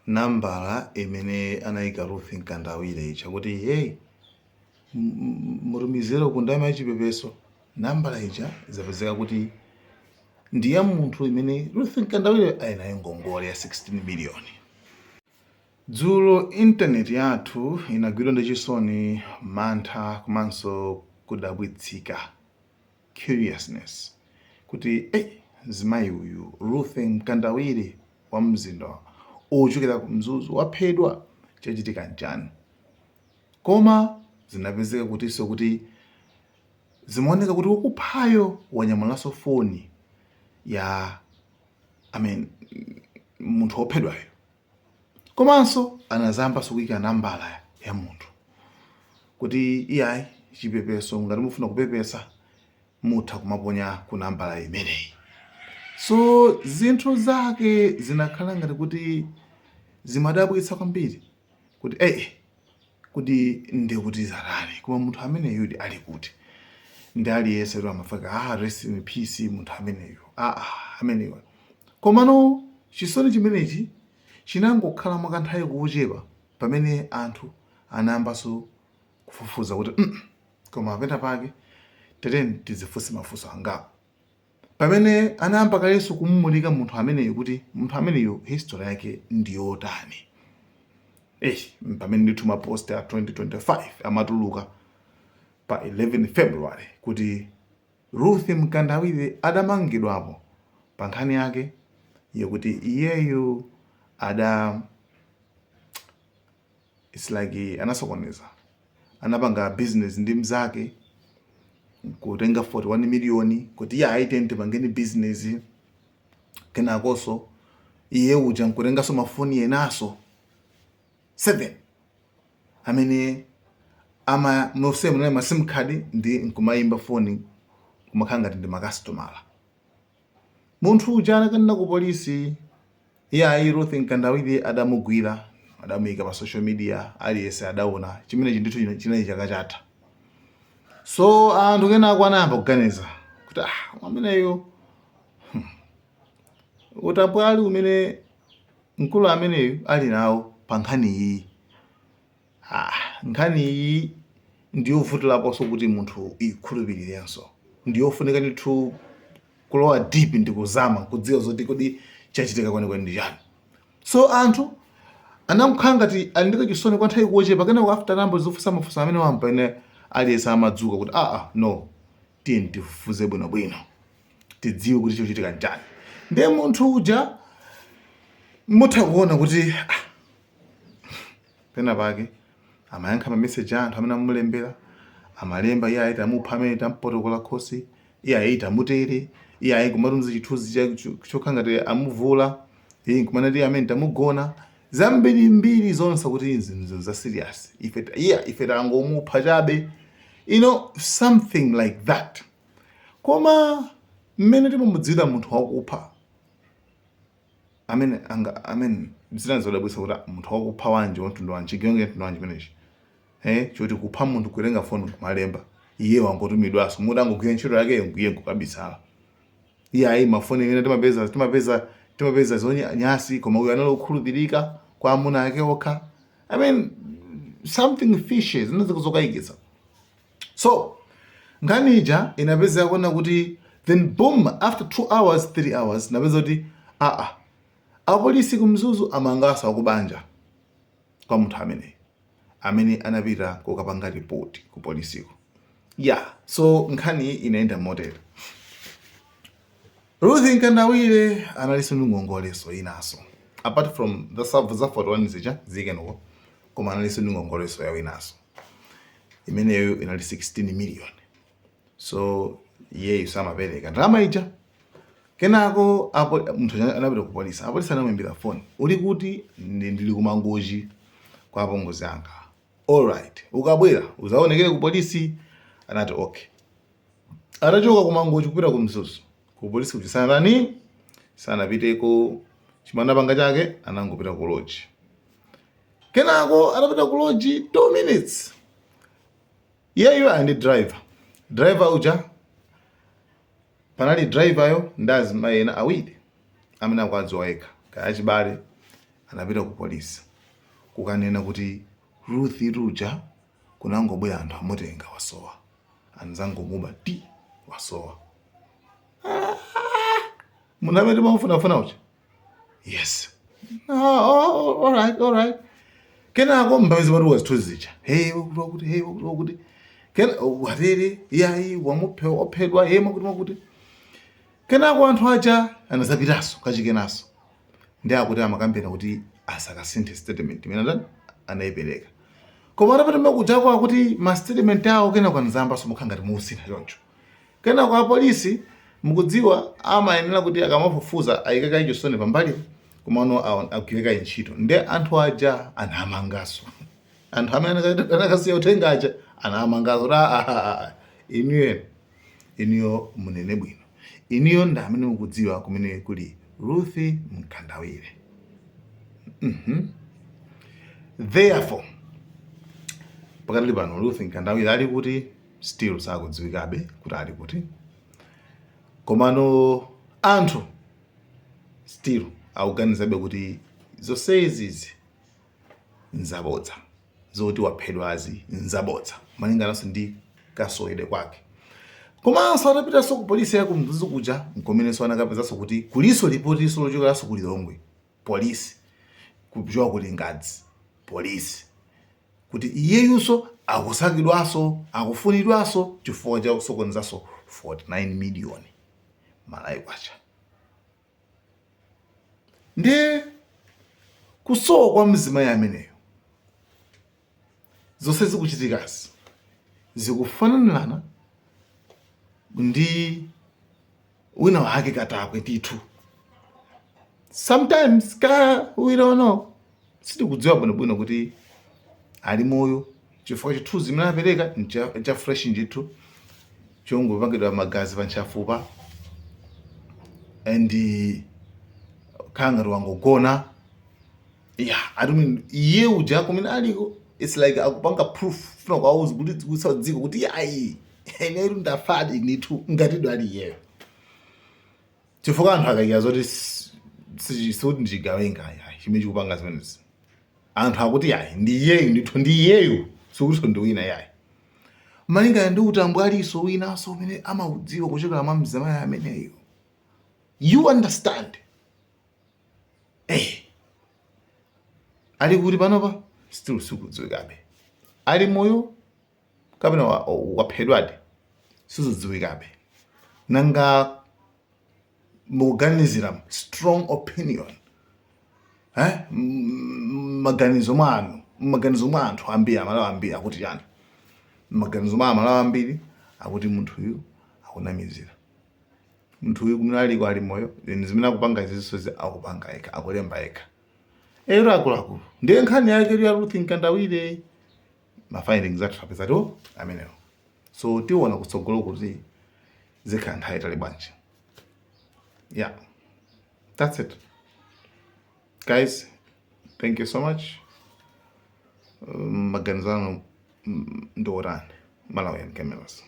Nambala imene anayika Ruth Mkandawire ija kuti, "Hey, mutumizire ku ndalama ya chipepeso," nambala ija zapezeka kuti ndi ya munthu imene Ruth Mkandawire ali nayo ngongole ya 16 miliyoni. Dzulo intaneti yathu inagwidwa ndi chisoni, mantha komanso kudabwitsika, curiousness, kuti mzimayi uyu Ruth Mkandawire wa mzinda ochokera ku Mzuzu waphedwa, chachitika nchani? Koma zinapezeka kutinso kuti zimaoneka kuti wokuphayo wanyamulanso foni ya, I mean, munthu wophedwayo, komanso anazambanso kuyika nambala ya munthu kuti, iyayi, chipepeso, ngati mufuna kupepesa mutha kumaponya ku nambala imeneyi. So zinthu zake zinakhala ngati kuti zimadabwitsa kwambiri kuti kuti ndikuti zatani? Koma munthu ameneyudi ali kuti? Ndi aliyense tu amafaka, "Ah, rest in peace munthu ameneyu, ameneyu." Komano chisoni chimenechi chinangokhala mwakanthawi kochepa pamene anthu anayambanso kufufuza kuti, koma pena pake teteni tizifunse mafunso angapo," pamene anayamba kalenso kumumulika munthu ameneyu kuti munthu ameneyu history yake ndiyotani. Pamene ndithu mapost a 2025 amatuluka pa 11 February kuti Ruth Mkandawire adamangidwapo pa nkhani yake yakuti iyeyu ada, it's like anasokoneza, anapanga business ndi mzake kutenga 41 miliyoni kuti iye aite tipangeni business. Kenakonso iye uja nkutenganso mafoni enaso 7 amene ama nonse munali ma SIM card ndi nkumayimba foni kumakhala ngati ndi makasitomala. Munthu uja anakanena ku polisi, iye ayi, Ruth Mkandawire adamugwira, adamuyika pa social media, aliyense adaona. Chimenechi ndithu chinali chaka chatha. So anthu kenako anayamba kuganiza kuti, ah, ameneyo utapwali umene mkulu ameneyu ali nawo pa nkhani iyi, nkhani iyi ndiyovutiraponso kuti munthu ikhulupirirenso, ndiyofunika ndithu kulowa deep ndi kuzama kudziwa zoti kodi chachitika kwenikweni ndi chani. So anthu anamkhala ngati ali ndi kachisoni kwa nthawi kochepa. Kenako after anayamba zofunsa mafunso amene wampene aliyense amadzuka kuti, no, tiye tifufuze bwinobwino, tidziwe kuti chochitika nchani." Ndiye munthu uja mutha kuona kuti pena pake amayankha mameseji a anthu amene amulembera, amalemba, "Iye ayi, tamupha amene, tampotokola khosi, iye ayi, tamutere, iye ayi," kumatumiza chithunzi chokha ngati amuvula iye, nkumanati amene tamugona, zambirimbiri zonse kuti zinthu za serious, ife iya, ife tangomupha chabe, something like that. Koma mmene timamudziwira munthu wakupha amene anga amene zina zodabwitsa kuti munthu wakupha wanji, wamtundu wanji, chigawenga mtundu wanji chimenechi, choti kupha munthu, kutenga foni kumalemba, iye wangotumidwanso muti angogwira ntchito yake, iye nkukabisala. Iye ayi, mafoni ena timapeza zonyasi, koma uyu anali okhulupirika kwa amuna ake okha. I mean, something fishy, zina zikuzokayikitsa. So nkhani ija inapezeka kuona kuti then boom, after 2 hours, 3 hours, napeza kuti apolisi kumzuzu amangaso akubanja kwa munthu ameneyi amene anapita kukapanga ripoti ku polisiko. Yeah, so nkhani inayenda motere: Ruth Mkandawire analinso ndi ngongoleso inaso apart from the za 41 zija zikenuko, koma analinso ndi ngongoleso yawo inaso imeneyo inali 16 million. So iyeyu samapereka ndalama ija. Kenako apo munthu anapita ku polisi, apolisi anamuimbira foni, "Uli kuti?" "Ndili kumangochi kwa apongozi anga." "Alright, ukabwera uzaonekere ku polisi." Anati okay. Atachoka kumangochi kupita ku Mzuzu ku polisi kuti sanatani, sanapiteko. Chimanapanga chake, anangopita ku lodge. Kenako atapita ku lodge, 2 minutes, iyeyo ali ndi driver. Driver uja, panali driver yo ndi azimayi ena awiri amene akuwadziwa yekha, kaya achibale. Anapita ku polisi kukanena kuti Ruth uja kunangobwera anthu amutenga, wasowa, anzangomuba ti wasowa. Munthu amene timamufunafuna uja, yes. Oh, all right. Kenako mbamezi patuka zithunzi zija, hey, wakuti wakuti, hey, wakuti wakuti, kena watere, yayi, wamuphe, waphedwa, hey, makuti makuti. Kenako anthu aja anazapitanso kachikenaso, ndi akuti amakambena kuti asakasinthe statement imene ndani anayipereka. Koma atapita makujako akuti ma statement awo kenako anazambanso mukhala ngati muusintha choncho. Kenako apolisi, mukudziwa, amayenera kuti akamafufuza ayike kaye chisoni pambali, komano agwire kaye ntchito. Nde anthu aja anamangaso, anthu amene anakasiya uthenga aja anamangaso kuti, "Ah, inuyo, inuyo munene bwino, inuyo ndi amene mukudziwa kumene kuli Ruth Mkandawire." Therefore pakatali pano Ruth Mkandawire ali kuti still sakudziwikabe kuti ali kuti. Komano anthu still akuganizabe kuti zonsezizi nzabodza, zoti waphedwazi nzabodza, malingananso ndi kasowedwe kwake. Komanso atapitanso ku polisi ya kumzuzu kuja, nkomenenso anakapezanso kuti kuliso lipotiso lochokeranso ku Lilongwe polisi, kuchoka ku Lingadzi polisi, kuti iyeyunso akusakidwanso, akufunidwanso chifukwa cha kusokonezanso 49 million Malawi kwacha. Ndiye kusowa kwa mzimayi ameneyo, zonse zikuchitikazi zikufananirana ndi wina wake katakwe ndithu. Sometimes ka we don't know, sitikudziwa bwinobwino kuti ali moyo, chifukwa chithunzi imene apereka ncha fresh ndithu, chongopangidwa magazi pa ntchafupa and khala ngati wangogona. Yeah, I mean, iye uja kumene aliko, it's like akupanga proof, funa kuwauza kuti kusa dziko kuti yayi, inetu ndafadi ndithu, ngatidwe ali iyeyo, chifukwa anthu akayika zoti sikuti ndichigawenga ayi chimene chikupanga zimenezi. Anthu akuti yayi, ndi iyeyu ndithu, ndi iyeyu, sikuti ndi wina yayi, malingana ndi utambwaliso winanso umene amaudziwa kuchokera mwa mzimayi ameneyo, you understand? Ali kuti panopa still sikudziwikabe. Ali moyo kapena waphedwadi sizidziwikabe. Nanga mukuganizira, strong opinion, eh? Maganizo mwanu, maganizo mwa anthu ambiri, Amalawi ambiri akuti chani? Maganizo mwa Amalawi ambiri akuti munthuyu akunamizira. Munthu uyu kumene aliko ali moyo, then zimene akupanga izinso akupanga yekha, akulemba yekha. Ero akuluakulu, ndiye nkhani yake ya Ruth Mkandawire, ma findings athu apezatu amenewo. So tiona kutsogolo kuti zikhala nthawi itali bwanji. Yeah, that's it, guys. Thank you so much. Maganizo anu ndi otani? Malawian Cameras.